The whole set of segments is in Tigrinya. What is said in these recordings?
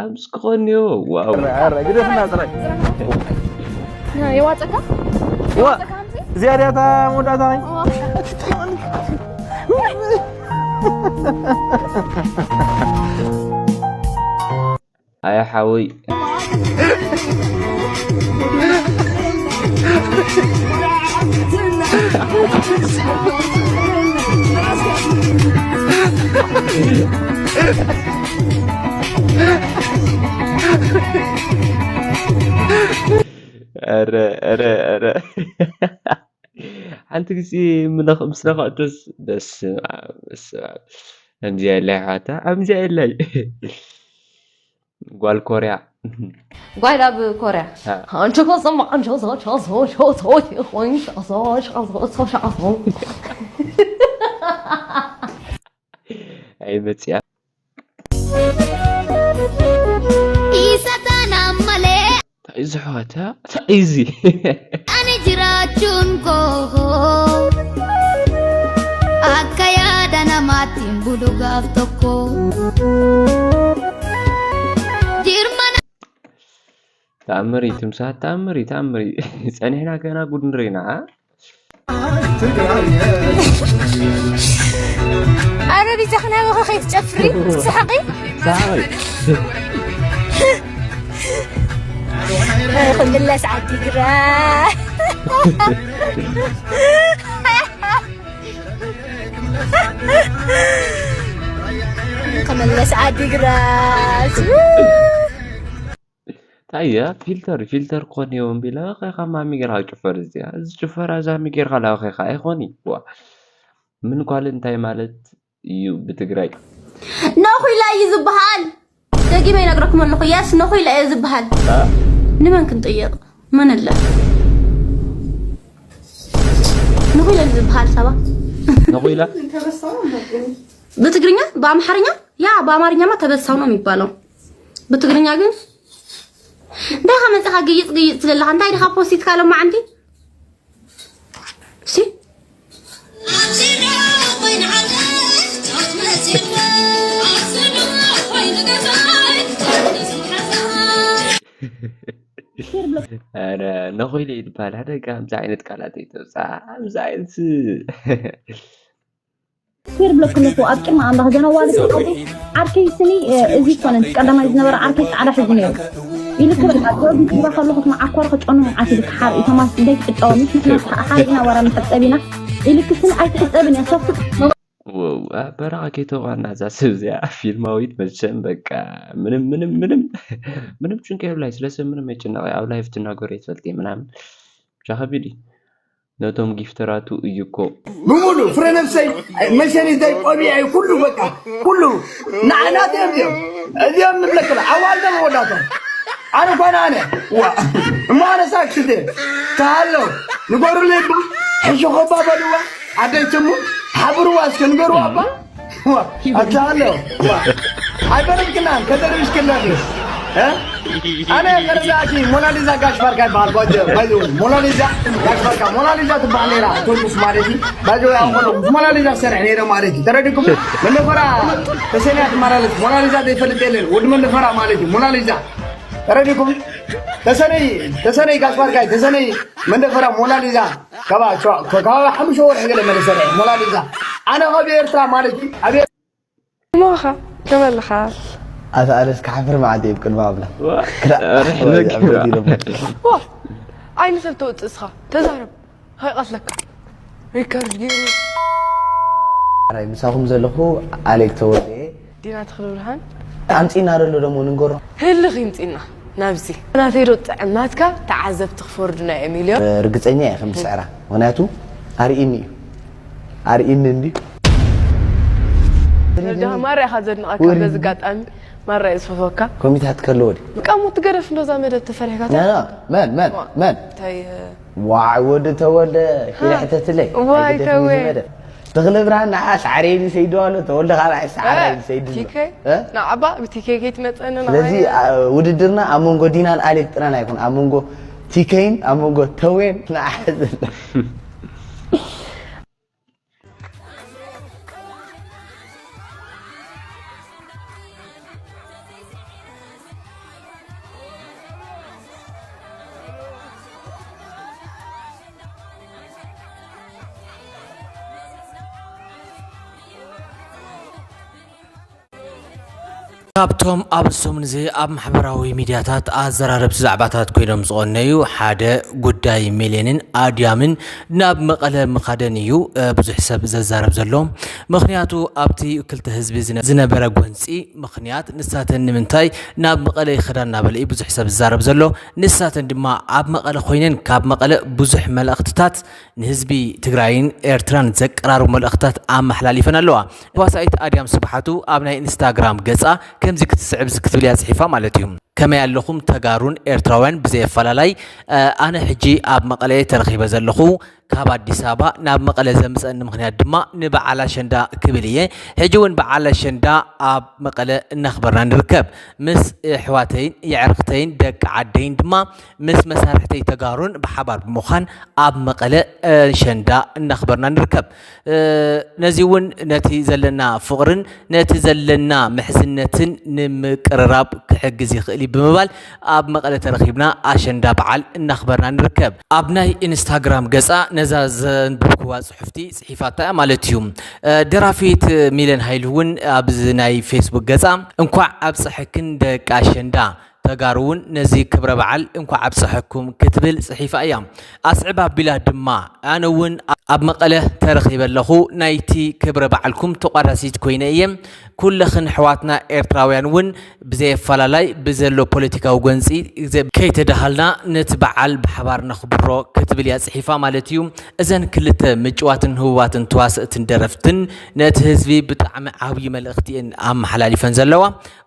ኣብዚ ክኾን እኒኦ። ዋው። ኧረ፣ ኧረ፣ ግደፍና ጥራይ። የዋፀካ ዋ የዋፀካ ኣምፂ እዚኣ ድያ እታ መወዳእታ ናይ ኣያ ሓወይ። ኧረ ኧረ ኧረ ሓንቲ ግዜ ምነኽ- ምስ ነኻእቶስ በስመ ኣብ በስመ ኣብ። ከምዚኣ የላ ይሓታ ኣብዚኣ የላ ጓል ኮርያ ጓል ኣብ ኮርያ ሃ። ኣንቺ ኮ ሰማ ኣንቺ ዞ ቻ ዞ ሾ ዞ ሾ ዞ ሾ ዞ ሾ ዞ ሾ ዞ ኣይመፅያ Isa tana male እንታይ እዩ ዝሕዋታ እንታይ እዩ እዚ ani jiraachuun koo akka yaada namaatti hin bulu gaaf tokko. Jirma ተኣምር እዩ ትምሳት ተኣምር እዩ ተኣምር እዩ ፀኒሕና ገና ጉድ ንርኢ ኢና ኣረ ቢጃ ክናበኸ ከይትጨፍሪ ትስሕቂ ክምለስ ዓዲግራ ክምለስ ዓዲግራት ታየ ፊልተር ፊልተር ክኾን እየው እምቢለ ኸይኻ ማሚ ጌርካ ጭፈር እዚኣ እዚ ጭፈራ እዛ ማሚ ጌርካ ላኸኻ ኣይኾን ዋ ምን ጓል እንታይ ማለት እዩ ብትግራይ ነኹላ እዩ ዝበሃል ደጊመ ይነግረኩም ኣለኹ የስ ነኹላ እዩ ዝበሃል ንመን ክንጥይቕ መን ኣለ ነኹላ እዩ ዝበሃል ሳባ ነኹላ ብትግርኛ ብኣምሓርኛ ያ ብኣማርኛማ ተበሳው ነው የሚባለው ብትግርኛ ግን እንታይ ካብ መፅኻ ግይፅ ግይፅ ትብል ኣለኻ እንታይ ዲኻ ፖስት ኢትካ ሎማዓንቲ ሲ ኧረ ነኾይለ ይድበሃል ሓደ ከምዚ ዓይነት ቃላት ኣይተውፅኣ ከምዚ ዓይነት ፌር ብለክለኹ ኣብ ቅድሚ ኣምላኽ ገና ዋልት ዓርኪ ዓርከይ ስኒ እዚ ይኮነን ቀዳማይ ዝነበረ ዓርከይ ፃዕዳ ሕዚ ነይሩ ኢልክ በቃ ጆርጅ ጅራ ከለኹ እቲ መዓኮር ከጨኑ መዓት ኢልክ ሓር ኢቶማስ ደይ ትሕጠወ ምስ ንሕና ሓር ኢና ወራ ንሕፀብ ኢና ኢልክ ስኒ ኣይትሕፀብን እያ ሶፍት በረኻ ከይተውቃና እዛ ሰብ እዚኣ ፊልማዊት መቸም በቃ ምንም ምንም ምንም ምንም ጭንቀ የብላይ ስለሰብ ምንም የጭነቀ ኣብ ላይፍ ትናገሩ የትፈልጥ ምናምን ብቻ ከቢድ እዩ ነቶም ጊፍተራቱ እዩ እኮ ብሙሉ ፍረ ነብሰይ መሸኒተይ ቆቢዐይ ኩሉ በቃ ኩሉ ንዓናት እዮም እዚኦም እዚኦም ንብለክላ ኣዋልደ መወዳቶም ኣነ ኳነ ኣነ ዋ እሞ ኣነ ሳክስቴ ተሃሎ ንገሩለይ ባ ሕሾኸባ በልዋ ኣደይ ትሙት ሓብርዋ እስከ ንገርዋ ባ ኣታ ኣሎ ኣይበለክናን ከተደርሽክላን ኣነ ከረዳእኪ ሞናሊዛ ጋሽ ባርካ ይበሃል ጓጀ ባይዘ ሞናሊዛ ጋሽ ባርካ ሞናሊዛ ትበሃል ነይራ ቶርሙስ ማለት እዩ ባይዘ ኣኾነ ሞናሊዛ ዝሰርሕ ነይረ ማለት እዩ ተረዲኩም መነፈራ ተሰንያ ትመላለስ ሞናሊዛ ዘይፈልጥ የለን ወዲ መነፈራ ማለት እዩ ሞናሊዛ ተረዲኩም ተሰነይ ተሰነይ ጋሽ ባርካ ተሰነይ መንደፈራ ሞናሊዛ ካብ ካብ ሓሙሽተ ወርሒ ገለ መለሰ ሞናሊዛ ኣነ ካብ ኤርትራ ማለት እዩ ኣብ ሞኻ ከመልኻ ኣታ ኣነስ ክሓፍር መዓት እየ ብቅድሚ ኣምላኽ። ክላእ ርሕለኪ። ዋ፣ ዓይኒ ሰብ ተውፅእ እስኻ። ተዛረብ። ከይቐትለካ። ሪከርድ ገይሩ። ኣራይ ምሳኹም ዘለኹ ኣሌክ ተወልደ እየ። ዲና ተኽለ ብርሃን። ኣምፂና ዘሎ ደሞ ንንገሮ። ህልኽ ይምፂና ናብዚ። ናተይ ዶ ጥዕም ናትካ ተዓዘብቲ ክፈርዱና እዮም ኢልዮ። ርግፀኛ እየ ከም ዝስዕራ። ምኽንያቱ ኣርኢኒ እዩ። ኣርኢኒ እንዲ። ደሃ ማራ ኢኻ ዘድንቐካ ወሪ። በዚ ኣጋጣሚ ማራ እየ ዝፈትወካ። ኮሚታት ከለዎ ድዩ? ብቃሙ ትገረፍ እንዶ እዛ መደብ ተፈሪሕካ ና፣ ና፣ መን፣ መን፣ ዋ። መን? እንታይ፣ እ፣ ዋዕ ወዲ ተወልደ፣ ኪነ ሕተትለይ። ዋይ ኣይግደፍኒ ተወ። እዚ መደብ። ተኽለ ብርሃን ንዓ ሰዓረይኒ ሰይዱ ኣሎ፣ ተወልደ ካልኣይ ሰዓረይኒ እ፣ ሰይዱ ኣሎ። ቲከይ? እ? ንዓባ ብቲከይ ከይትመፀኒ ንዓይ። ስለዚ፣ አ፣ ውድድርና ኣብ መንጎ ዲናን ኣሌክ ጥራን ኣይኮን፣ ኣብ መንጎ ቲከይን ኣብ መንጎ ተዌን ንዓ ዘሎ። ካብቶም ኣብዚ ሰሙን እዚ ኣብ ማሕበራዊ ሚድያታት ኣዘራረብቲ ዛዕባታት ኮይኖም ዝቐነዩ ሓደ ጉዳይ ሚልዮንን ኣድያምን ናብ መቐለ ምኻደን እዩ፣ እ፣ ብዙሕ ሰብ ዘዛረብ ዘሎ። ምኽንያቱ ኣብቲ ክልተ ህዝቢ ዝነ-፣ ዝነበረ ጎንፂ ምኽንያት ንሳተን ንምንታይ ናብ መቐለ ይኸዳ እናበለ እዩ ብዙሕ ሰብ ዝዛረብ ዘሎ። ንሳተን ድማ ኣብ መቐለ ኮይነን ካብ መቐለ ብዙሕ መልእኽትታት ንህዝቢ ትግራይን ኤርትራን ዘቀራርቡ መልእኽትታት ኣመሓላሊፈን ኣለዋ። ተዋሳኢት ኣድያም ስብሓቱ ኣብ ናይ ኢንስታግራም ገጻ ከምዚ ክትስዕብ እዚ ክትብል እያ ጽሒፋ ማለት እዩ። ከመይ ኣለኹም ተጋሩን ኤርትራውያን ብዘየፈላላይ፣ እ፣ ኣነ ሕጂ ኣብ መቐለ ተረኺበ ዘለኹ። ካብ ኣዲስ ኣበባ ናብ መቐለ ዘምጸኒ ምኽንያት ድማ ንበዓል ኣሸንዳ ክብል እየ። ሕጂ እውን በዓል ኣሸንዳ ኣብ መቐለ እናኽበርና ንርከብ። ምስ ኣሕዋተይን የዕርኽተይን ደቂ ዓደይን ድማ ምስ መሳርሕተይ ተጋሩን ብሓባር ብምዃን ኣብ መቐለ ኣሸንዳ እናኽበርና ንርከብ። እ፣ ነዚ እውን ነቲ ዘለና ፍቕርን ነቲ ዘለና ምሕዝነትን ንምቅርራብ ክሕግዝ ይኽእል እዩ ብምባል ኣብ መቐለ ተረኺብና ኣሸንዳ በዓል እናኽበርና ንርከብ። ኣብ ናይ ኢንስታግራም ገጻ ነዛ ዘንበብክዋ ጽሑፍቲ ጽሒፋታ እያ ማለት እዩ። እ፣ ደራፊት ሚለን ሃይሉ እውን ኣብዚ ናይ ፌስቡክ ገጻ እንኳዕ ኣብፀሐክን ደቂ ኣሸንዳ፣ ተጋሩ እውን ነዚ ክብረ በዓል እንኳዕ ኣብፀሐኩም ክትብል ጽሒፋ እያ። ኣስዕብ ኣቢላ ድማ ኣነ እውን ኣብ መቐለ ተረኺበ ኣለኹ፣ ናይቲ ክብረ በዓልኩም ተቋዳሲት ኮይነ እየ። ኩለኽን ኣሕዋትና ኤርትራውያን እውን ብዘየፈላላይ ብዘሎ ፖለቲካዊ ጎንፂ ከይተደሃልና ነቲ በዓል ብሓባር ነኽብሮ ክትብል እያ ጽሒፋ ማለት እዩ። እዘን ክልተ ምጭዋትን ህቡባትን ተዋሰእትን ደረፍትን ነቲ ህዝቢ ብጣዕሚ ዓብዪ መልእኽቲ እየን ኣመሓላሊፈን ዘለዋ።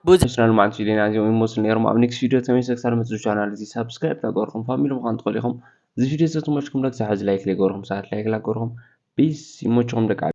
ብዙሕ ቻናል ማዕንቲ ዜና እዚኦም ይመስሉ ነይሮም። ኣብ ኔክስት ቪድዮ ተመልሰ ክሳብ መፅእ ቻናል እዚ ሳብስክራይብ ተገርኩም ፋሚሊ ምዃን ትኽእሉ ኢኹም። እዚ ቪድዮ እዚ ተመችኩም ለክ ዝሓዚ ላይክ ለገርኩም ሰዓት ላይክ ላገርኩም ፒስ ይመችኹም ደቂ